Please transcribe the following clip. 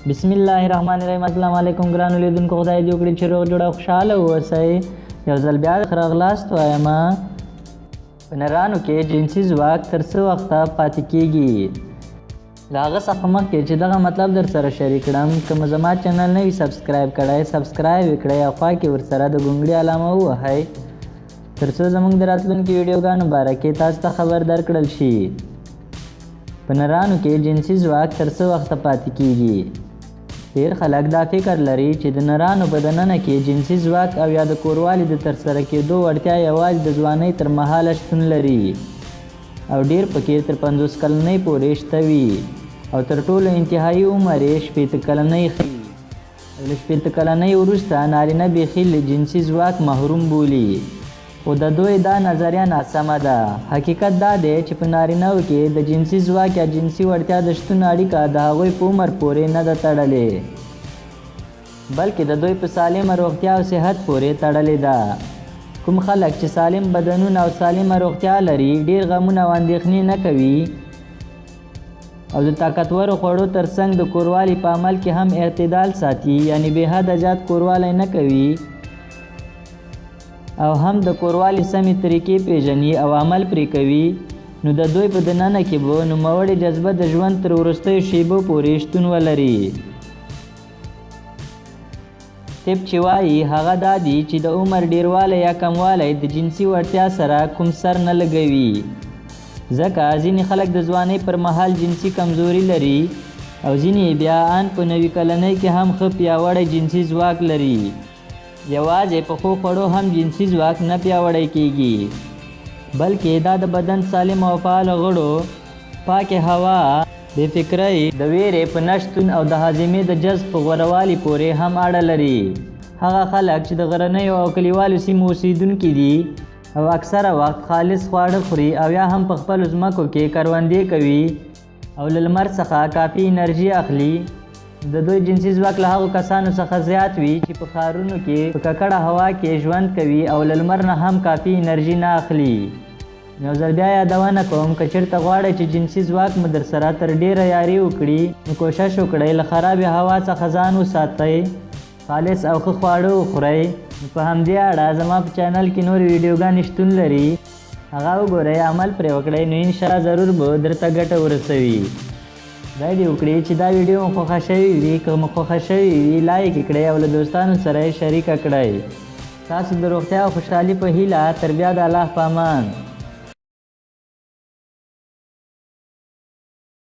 بسم الله الرحمن الرحیم. السلام علیکم ګرانو لیدونکو، خدای دې وکړي چې روغ جوړ او خوشحاله واوسئ. یو ځل بیا ښه راغلاست وایم. په نرانو کې جنسي ځواک تر څه وخته پاتې کیږي؟ له هغه څخه مخکې چې دغه مطلب در سره شریک کړم، که مو زما چینل نه وي subscribe کړی، subscribe یې کړئ او خوا کې ورسره د ګونګړي علامه ووهئ، تر څو زموږ د راتلونکي ویډیوګانو باره کې تاسو ته خبر درکړل شي. په نرانو کې جنسي ځواک تر څه وخته پاتې کیږي؟ ډېر خلک دا فکر لري چې د نرانو په دننه کې جنسي ځواک او یا د کوروالي د ترسره کېدو وړتیا یوازې د ځوانۍ تر مهاله شتون لري او ډېر پکې تر 50 کلنۍ پورې شته وي او تر ټولو انتهايي عمر یې 60 کلنۍ ښيي او له 60 کلنۍ وروسته نارینه بیخي له جنسي ځواک محروم بولي. خو د دوی دا نظریه ناسمه ده. حقیقت دا دی چې په نارینهو کې د جنسي ځواک یا جنسي وړتیا د شتون اړیکه د هغوی په عمر پورې نه ده تړلې، بلکې د دوی په سالمه روغتیا او صحت پورې تړلې ده. کوم خلک چې سالم بدنونه او سالمه روغتیا لري، ډېر غمونه او اندېښنې نه کوي او د طاقتورو خوړو تر څنګ د کوروالي په عمل کې هم اعتدال ساتي، یعنې بې حده زیات کوروالی نه کوي او هم د کوروالي سمې طریقې پېژني او عمل پرې کوي، نو د دوی په دننه کې به نوموړې جذبه د ژوند تر وروستیو شېبو پورې شتون ولري. طب چې وايي هغه دا دي چې د عمر ډېروالی یا کموالی د جنسي وړتیا سره کوم سر نه لګوي، ځکه ځینې خلک د ځوانۍ پر مهال جنسي کمزوري لري او ځینې یې بیا ان په 90 کلنۍ کې هم ښه پیاوړی جنسي ځواک لري. یوازې په ښو خوړو هم جنسي ځواک نه پیاوړی کېږي، بلکې دا د بدن سالمو او فعالو غړو، پاکې هوا، بې فکرۍ، د وېرې په نه شتون او د هاضمې د جذب په غوره والي پورې هم اړه لري. هغه خلک چې د غرنیو او کلیوالو سیمو اوسېدونکي دي او اکثره وخت خالص خواړه خوري او یا هم په خپلو ځمکو کې کروندې کوي او له لمر څخه کافي انرژي اخلي، د دوی جنسي ځواک له هغو کسانو څخه زیات وي چې په ښارونو کې په ککړه هوا کې ژوند کوي او له لمر نه هم کافي انرژي نه اخلي. یو ځل بیا یادونه کوم، که چېرته غواړئ چې جنسي ځواک مو درسره تر ډېره یاري وکړي، نو کوشش وکړئ له خرابې هوا څخه ځان وساتئ، خالص او ښه خواړه وخورئ. نو په همدې اړه زما په چینل کې نورې ویډیوګانې شتون لري، هغه وګورئ، عمل پرې وکړئ، نو انشاءالله ضرور به درته ګټه ورسوي. خدای دې وکړي چې دا ویډیو مو خوښه شوې وي. که مو خوښه شوې وي، لایک یې کړئ او له دوستانو سره یې شریکه کړئ. ستاسو د روغتیا او خوشحالي په هیله، تر بیا د الله په امان.